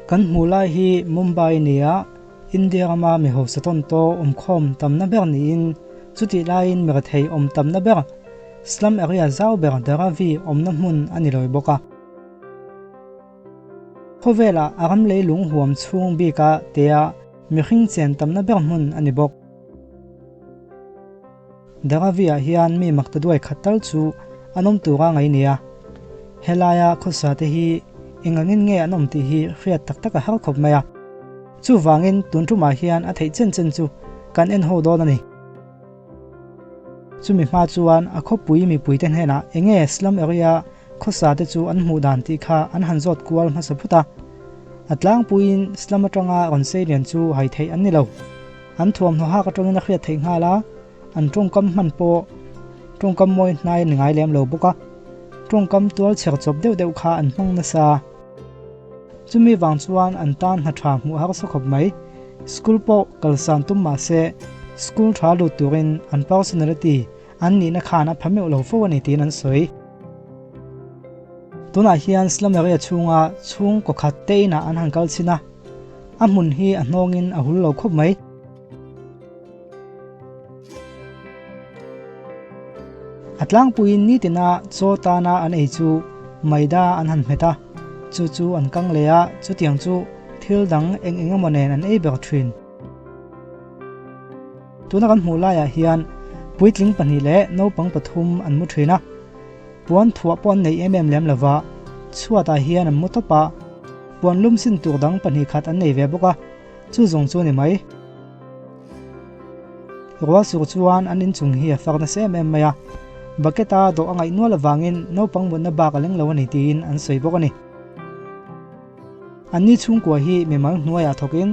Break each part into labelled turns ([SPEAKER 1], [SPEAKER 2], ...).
[SPEAKER 1] Kan hmuh lai hi Mumbai nia India rama mi hausa tawntaw awmkhawm tamna ber niin chutih laiin mi rethei awm tamna ber slum area zau ber Dharavi awmna hmun a ni lawi bawk a. Khawvelah a ram leilung huam chhung bika tea mihring chen tamna ber hmun a ni bawk. Dharavi-ah hian mi makta duai khat tal chu an awm tura ngaih nia. Helaia khawsa te hi eng angin nge an awm tih hi hriat tak tak a har khawp mai a. Chuvangin tun tumah hian a theih chen chen chu kan en ho dawn a ni. Chumi hma chuan a khawpui mipuite hnenah enge slum area khawsa te chu an hmuh dan tih kha an han zawt kual hmasa phut a. A tlangpuiin slum atanga rawn sei lian chu hai theih an ni lo. An thuamhnaw hak atangin a hriat theih nghal a, an tawngkam hman pawh tawngkam mawi hnai a ni ngai lem lo bawk a, tawngkam tual chher chawp deuh deuh kha an hmang nasa. Chumi vang chuan an tan hna tha hmuh harsa khawp mai. School pawh kalsan tum mah se, school tha lut turin an personality an nihna khan a pha meuh lo fo a ni tiin an sawi. Tunah hian slum area chhunga chhungkaw khat te inah an han kal chhin a, a hmun hi a hnawngin a hul lo khawp mai. A tlangpuiin nitina chaw tana an ei chu maida an han hmet a, chu chu an kang leh a, chutiang chu thil dang eng eng emaw nen an ei ber thin. Tuna kan hmuh laiah hian puitling pahnih leh naupang pathum an mu thin a, puan thuah pawh an nei em em lem lova, chhuatah hian an mu tawp a, puan lum sin tur dang pahnih khat an nei ve bawk a, chu zawng chu a ni mai. Rual sur chuan an inchung hi a fak nasa em em mai a, bucket a dawh a ngaih nual avangin naupang mutna bak a leng lo a ni tiin an sawi bawk a ni. Anni chhungkua hi mimal hnuaiah thawkin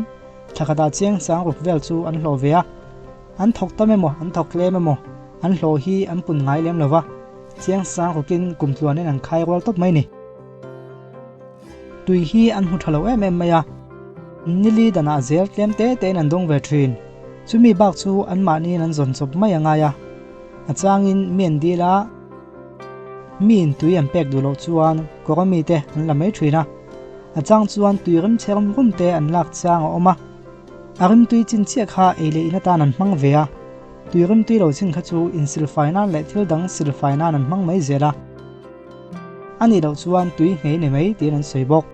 [SPEAKER 1] thla khatah chiang sang ruk vel chu an hlawh ve a, an thawk tam emaw an thawk tlem emaw an hlawh hi an pun ngai lem lo va, chiang sang rukin kum tluanin an khai rual tawp mai ni. Tui hi an hmu tha lo em em mai a, nili danah zel tlem te tein an dawng ve thin. Chumi bak chu anmahniin an zawn chawp mai a ngai a, a changin mi an dil a, miin tui an pek duh loh chuan kawr ami te an la mai thin a, a chang chuan tui rim chhe rum rum te an lak chang a awm a, a rimtui chin chiah kha ei leh in atan an hmang ve a, tui rimtui lo chin kha chu insilfai nan leh thil dang silfai nan an hmang mai zel a. A nih loh chuan tui nghei ni mai tiin an sawi bawk.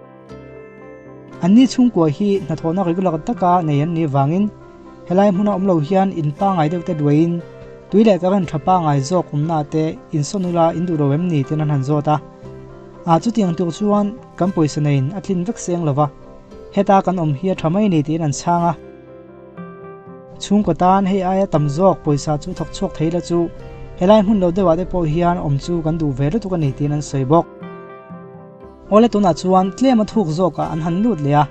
[SPEAKER 1] Anni chhungkua hi hnathawhna regular taka nei an nih vangin helai hmuna awm lo hian in pangai deuh te duaiin tui leh current tha pangai zawk awmna te insawn ula in duh lo em ni tiin an han zawt a. Ah chutiang tur chuan kan pawisa neiin a tlin vek seng lo va, heta kan awm hi a tha mai ni tiin an chhang a. Chhungkaw tan hei aia tam zawk pawisa chu thawk chhuak thei la chu helai hmun lo deuhah te pawh hian awm chu kan duh ve lutuk a ni tiin an sawi bawk. Awle tunah chuan tlem a thuk zawkah an han lut leh a,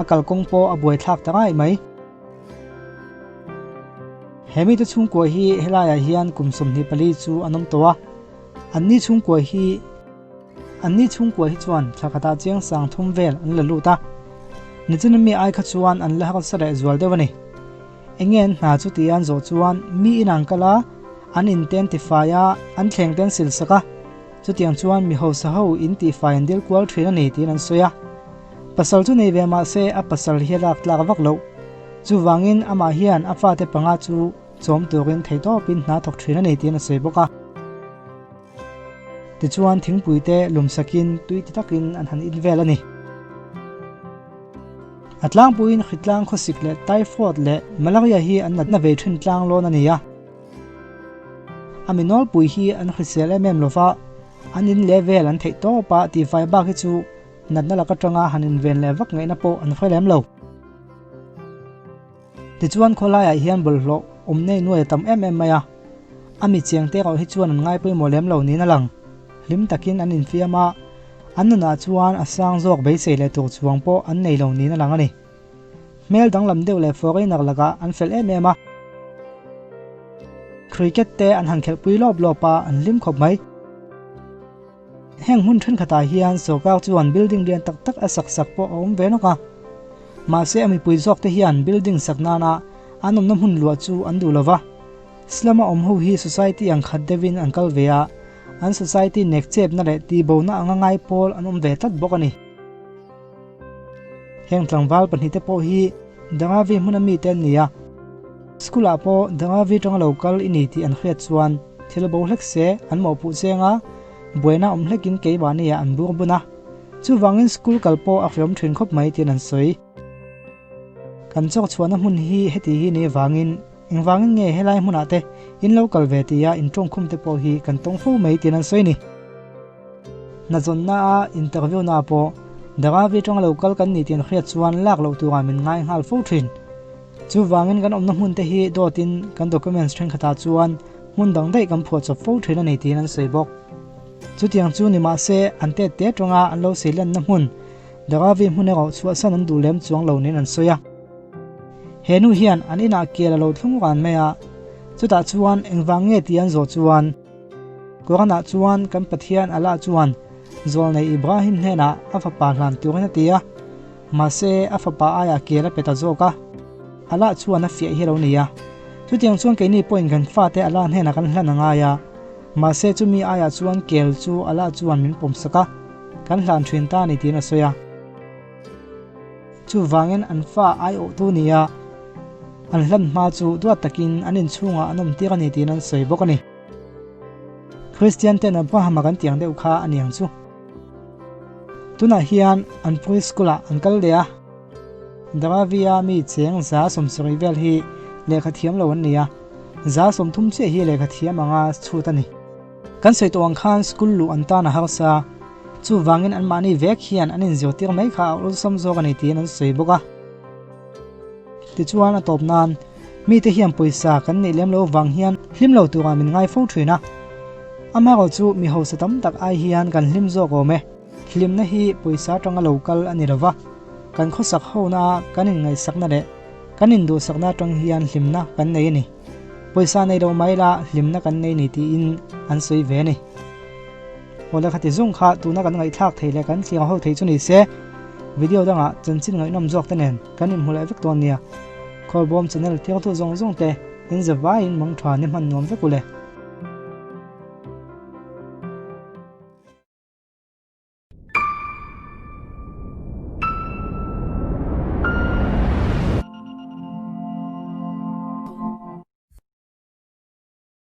[SPEAKER 1] a kalkawng pawh a buai thlak ta ngai mai. He mite chhungkua hi helaiah hian kum 24 chu an awm tawh a, anni chhungkua hi Anni chhungkua hi chuan thla khatah chiang sang thum vel an la lut a, nichin mi ai kha chuan an la harsa leh zual deuh a ni. Enge an hna chu tia an zawh chuan mi in an kal a, an in te an tifai a, an thleng te an sil sak a, chutiang chuan mi hausa ho in tihfai an dil kual thin a ni tiin an sawi a. Pasal chu nei ve mah se a pasal hi a lak tlak vak loh. Chuvangin amah hian a fate panga chu chawm turin theihtawpin hna thawk thin a ni tiin a sawi bawk a. Tichuan thingpui te lum sakin tui ti takin an han in vel a ni. A tlangpuiin hritlang khawsik leh typhoid leh malaria hi an natna ve thin tlang lawn a ni a. A mi nawlpui hi an hrisel em em lova, an in leh vel an theih tawp a tihfai bak hi chu natna lak atanga han inven leh vak ngaihna pawh an hre lem lo. Tichuan khawlaiah hian bawlhhlawh awm nei nuai a tam em em mai a, a mi chiang te erawh hi chuan an ngai pawimawh lem lo niin a lang. Hlim takin an infiam a, an nunah chuan a sang zawk beisei leh tur chuang pawh an nei lo niin a lang a ni. Hmel danglam deuh leh foreigner lakah an fel em em a. Cricket te an han khelhpui lawp lawp a, an hlim khawp mai. Heng hmun thenkhatah hian sorkar chuan building lian tak tak a sak sak pawh a awm ve nawk a. Mahse a mipui zawk te hian building sak nana an awmna hmun luah chu an duh lo va. Slum a awm ho hi society ang khat deuhin an kal ve a, an society nek chepna leh tihbona anga ngai pawl an awm ve tlat bawk a ni. Heng tlangval pahnihte pawh hi Dharavi hmuna mite an ni a. School ah pawh Dharavi tanga lo kal i ni tih an hriat chuan thil bo hlek se an mawhpuh cheng a, buaina awm hlekin keimahni ah an bur bun a. Chuvangin school kal pawh a hreawm thin khawp mai tiin an sawi. Kan chawk chhuahna hmun hi heti hi ni vangin engvangin nge helai hmunah te in lo kal ve tia in tawngkhum te pawh hi kan tawng fo mai tiin an sawi ni. Hnazawnna a interview na pawh Dharavi tanga lo kal kan ni tih an hriat chuan lak loh turah min ngai nghal fo thin. Chuvangin kan awmna hmun te hi dawtin kan documents thenkhatah chuan hmun dang daih kan phuah chawp fo thin a ni tiin an sawi bawk. Chutiang chu ni mahse an tet te tanga an lo seilenna hmun Dharavi hmun erawh chhuahsan an duh lem chuang lo niin an sawi a. He nu hian an inah kel a lo thlung ran mai a, chutah chuan engvang nge tih an zawh chuan, Quran-ah chuan kan Pathian Allah chuan Zawlnei Ibrahim hnenah a fapa hlan turin a ti a, mahse a fapa aiah kel a pe ta zawk a. Allah chuan a fiah hi a lo ni a. Chutiang chuan keini pawhin kan fate Allah hnenah kan hlan a ngai a, mahse chumi aiah chuan kel chu Allah chuan min pawmsak a, kan hlan thin ta a ni tiin a sawi a. Chuvangin an fa aiawhtu nia an hlan hma chu duat takin an inchhungah an awm tir a ni tiin an sawi bawk a ni. Kristian ten Abrahama kan tiang deuh kha a niang chu. Tunah hian an pre-school ah an kal leh a. Dharavi-a mi cheng 70% vel hi lehkha thiam lo an ni a, 30% chiah hi lehkha thiam anga chhut a ni. Kan sawi tawh ang khan school luh an tan a harsa, chuvangin anmahni vek hian an inzirtir mai kha a awlsam zawk a ni tiin an sawi bawk a. Tichuan a tawp nan, mite hian pawisa kan neih lem lo vang hian hlim lo turah min ngai fo thin a. Amaherawh chu mi hausa tam tak ai hian kan hlim zawk awm e. Hlimna hi pawisa atanga lo kal a ni lova, kan khawsak hona kan inngaihsakna leh kan induhsakna atang hian hlimna kan nei a ni. Pawisa nei lo mai la hlimna kan nei ni tiin an sawi ve a ni. Awle khati zung kha tuna kan ngaihthlak thei leh kan thlir ho thei chu ni se, video dangah chanchin ngaihnawm zawk te nen kan inhmu leh vek dawn nia. Khawlbawm channel thirtu zawng zawng te in zavaiin mangtha ni hman nuam vek u le.